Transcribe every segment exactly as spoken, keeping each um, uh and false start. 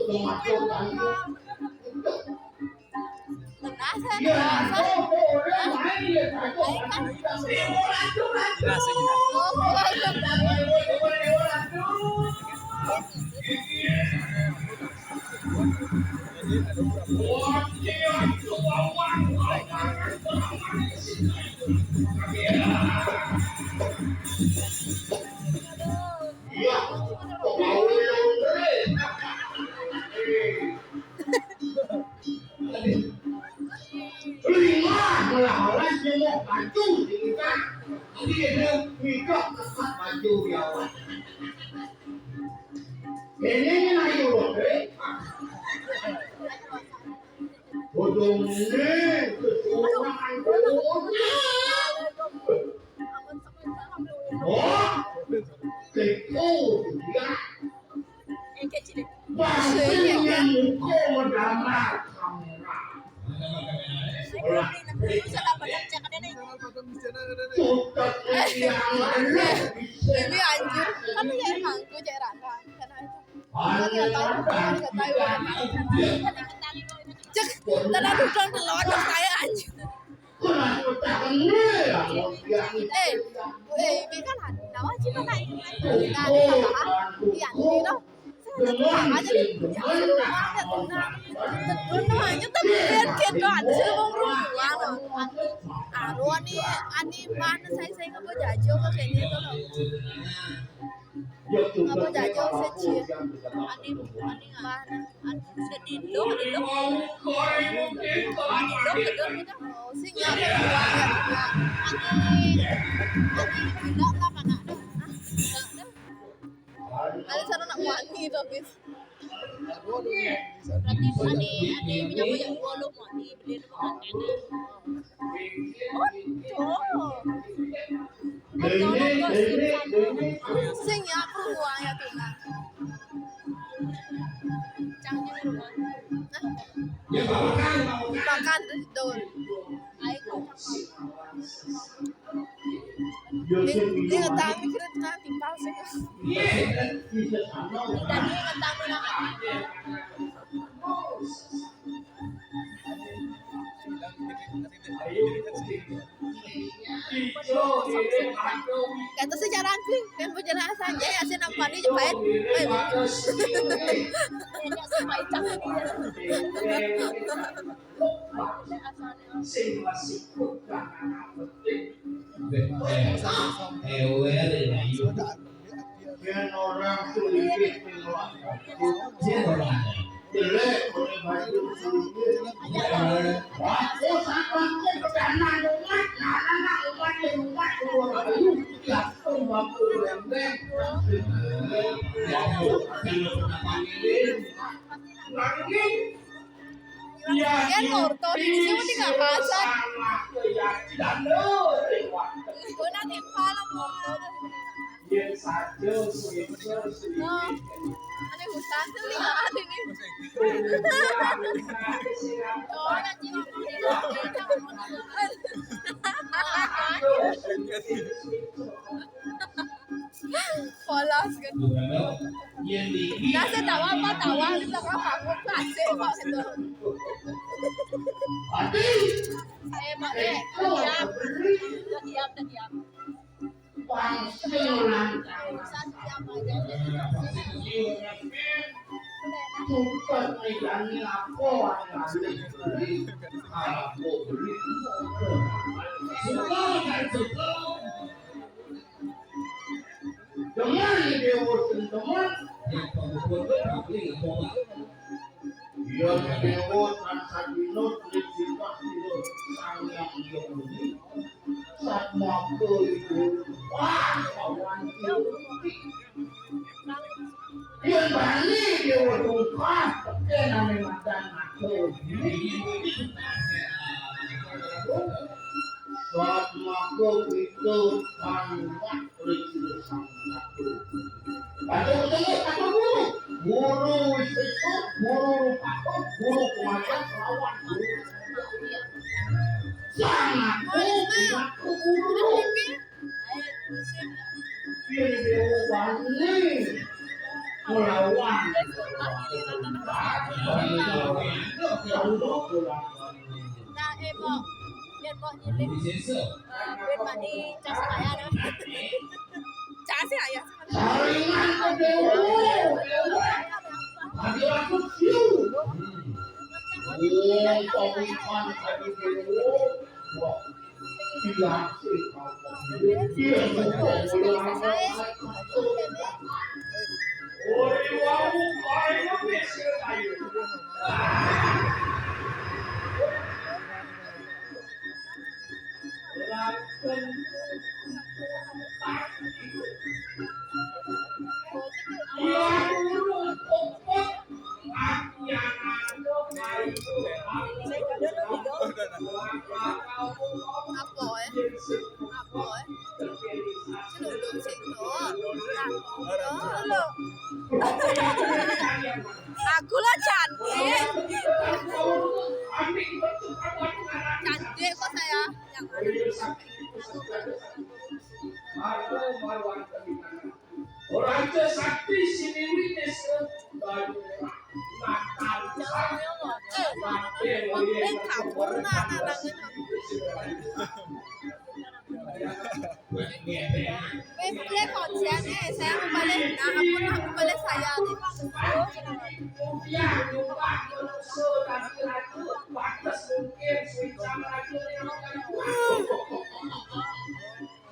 Iya, aku boleh main ya, aku. Jelas, jelas. Iya, kok mau yang bener? Lima, malah orang semua baju sini kan. Jadi ada nikah tempat baju ya. Ini ayo, eh. Bodoh ini, kesurupan bodoh. Oh, itu dia. Pasti yang muka mendamar kamera. Sudah banyak cek ada nih. Sudah yang mana bisa. Ini anjir. Kan ya emang gue cek Raka. Karena itu. Cek, tadi aku bilang telur saya anjir. Eh, eh, ini kan ada. Nama sih kan naik? Nah, ini kata, ah, iya, ini loh. Saya udah bilang aja nih, jangan lupa ada tuh, nah. Betul, nah, itu tuh biar kita ada sih mau rumah, loh. Aduh, ani, ani mana saya, saya nggak mau jajal kok kayaknya itu, loh. Apa jajo sih, Ci? Ani, ani mana? Ani sedih tuh, ani tuh. Ani tuh, ani tuh, gitu. Oh, sih, nggak ada. Ani, ani gila lah, mana ada. Ah, nggak ada. Ani sana nak wangi tuh, gitu. Berarti ani, ani punya banyak bolu, ani beli itu kan enak. Oh, tuh. Sing ya, aku ruang ya tuh, nah. Cang di ruang. Nah. Makan tuh, tuh. Ayo, tuh. Dia, dia ngetang, mikirnya tengah timpal sih. Tadi ngetang bilang. Kata sejarah sih, yang penjelasannya ya sih nampak di jepit. Eh, sing masih bukan anak penting. Ewer, ya, iya. Yen orang sulit, yen orang jelek, oleh baju sulit. Aku sama aku pernah umat, nah, nah, nah, umat, ya, umat, orang baju, ya, aku mampu rembeng. Ya, aku, kalau pernah panggilin, nangis. Yan, orto, di sini mesti nggak kasar. Gue nanti malam mau. Oh, ada hutan tuh, lihat ini. Oh, ada jiwa. Polos kan. Nah, saya tawa apa? Tawa di belakang aku. Kasih kok gitu. Eh, pakai. Diam. Diam, diam. Urusan diam aja. Suka, kan, suka. Dengan dewa senteman, yang pemukul berkapling apa, Pak? Iya, dewa tan sadino, trisita, silo, sang yang dia muni, satmaka itu, wah, kawan itu. Yang bani dewa tungkah, teke name madan mako. Satmaka itu, pangkat Riksa Sang Ratu. Ratu ketemu, ratu guru. Guru Wisnu, guru Rupaku, guru Kumacan, lawan guru. Sang aku, aku guru. Ini dewa bani. Melawan. Nah, eh, Mbok. Yen Mbok nyilih, eh, ben mani cas kaya, nah. Cas ya, ya. Saringan ke dewa. Tadi aku cium. Oh, pengumpan tadi dewa. Wah. Apa, eh? Apa, eh? Seluduk situ. Nah, lho. Aku lah cantik. Cantik kok saya. Yang mana? Raja Sakti Siliwini Sebanyu Natal. Kabur, nah, nah, nah. Wis, wis, konsen, eh, saya mau balik. Nah, aku, aku balik saya nih.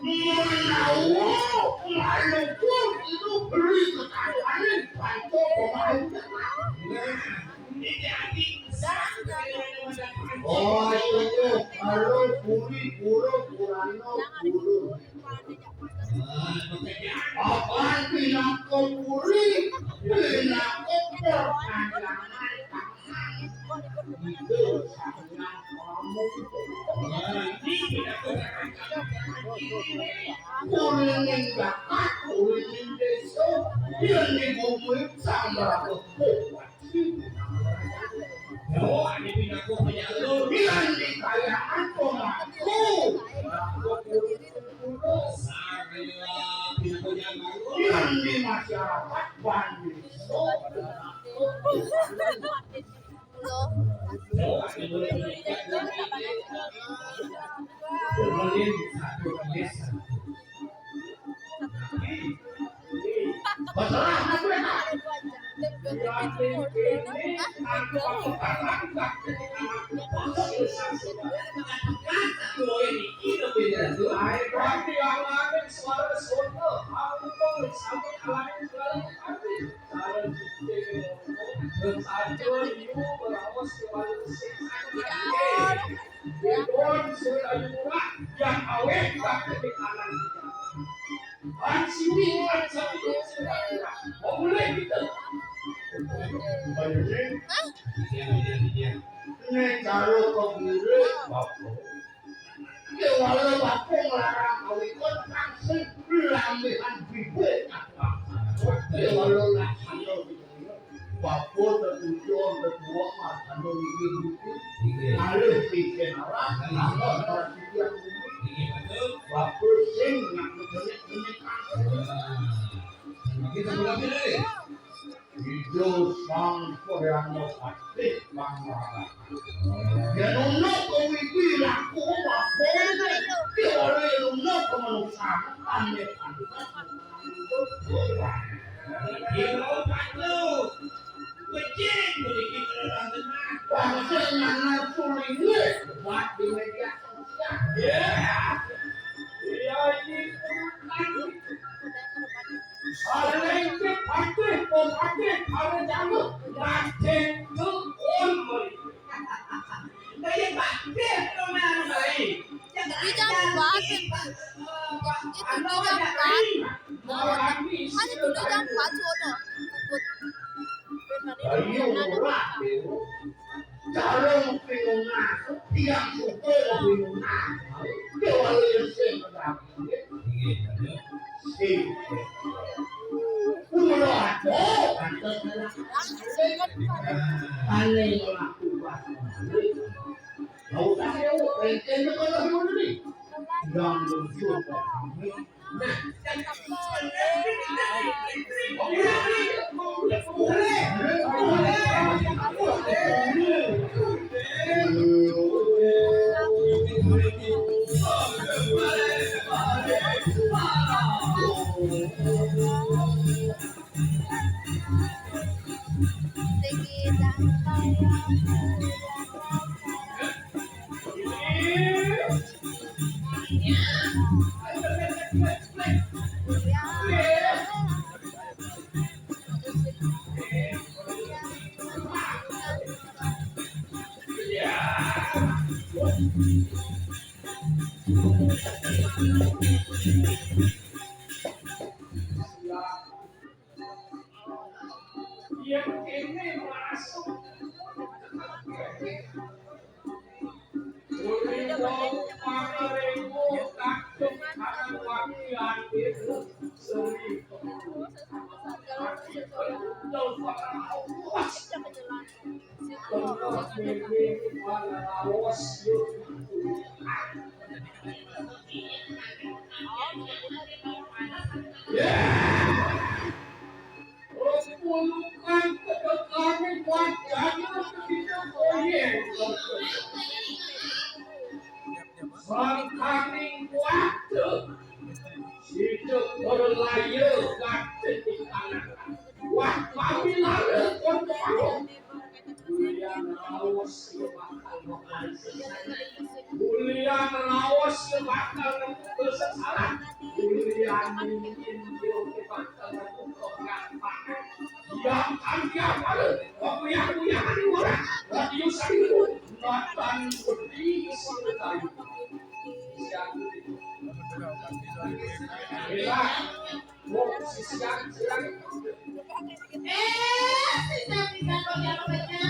Menawa manuku itu beli ketahuanin bantu pemain. Oh, itu kalau buri, buru, burano, buru. Apa pinangka buri, pinangka perpanjangan tangan. Itu sangat kamu. Kuning bakat, kuning desa, yang dibubuhi sama kuat. Yo, ane pinangka penyalur. Yang dikayaan pemangku. Yang di masyarakat banyak. Yo, ane boleh. Boleh, satu, boleh, satu. Masalah apa? Yang awet tapi di kanan. Kan sini, kan sini, sini. Mau mulai kita. Hah? Ini cara kebiri, Bapak. Dia walau Bapak ngelarang kawin, kan langsung lambihan bibir. Dia walau langsung. Bapa tetujon tetuong martanda nggih niki. Nggih. Ngalih piken arah, nggih. Nambah martitian bumi. Nggih, betul. Bapa sing ngaku jenik-jenik. Wah. Kita berapa, eh? Ida Sang Hyang Patih Pangrangan. Yen ana kowe iki laku bapa iki, ora ana kemanusiaan. Bangsa nang sulinge buat di media sosial. Ya. Ya, ini kan. Saling ke patih, kok patih, karo jalu. Patih tuh umur. Kaya patih, kemana baik? Dulu jam empat. Itu dulu jam empat. Hanya dulu jam empat sono. Kubut. Ayo, ora. Cara pinunah, tiang suku pinunah. Dewa Lirse menawi. Nggih, bener. Sing. Kula adoh, pantes. Ane laku pas. Mau tak mau, penting kalau ngono ni. Yang lucu. Nah, yang tak mau, Yen kene masuk. Uriwa pangarewa kadhek anak wakilan ibu seri. Tengah mimpi para lawas yuk. Pulukan tegekane wajahnya ketika koyek. Sangkaning kuat. Sida berlaya ngadeg di tanah. Wah, kami lare kon. Ulian raos ya bakal bakal. Ulian raos ya bakal nemu kesesalan. Ulian mungkin yo bakal nemu kegampang. Yang kan dia pada waktu yang punya hari orang radio satu matan seperti isi tadi. Siang. Inilah. Oh, siang, siang. Eh, siang, siang, kok yang banyak?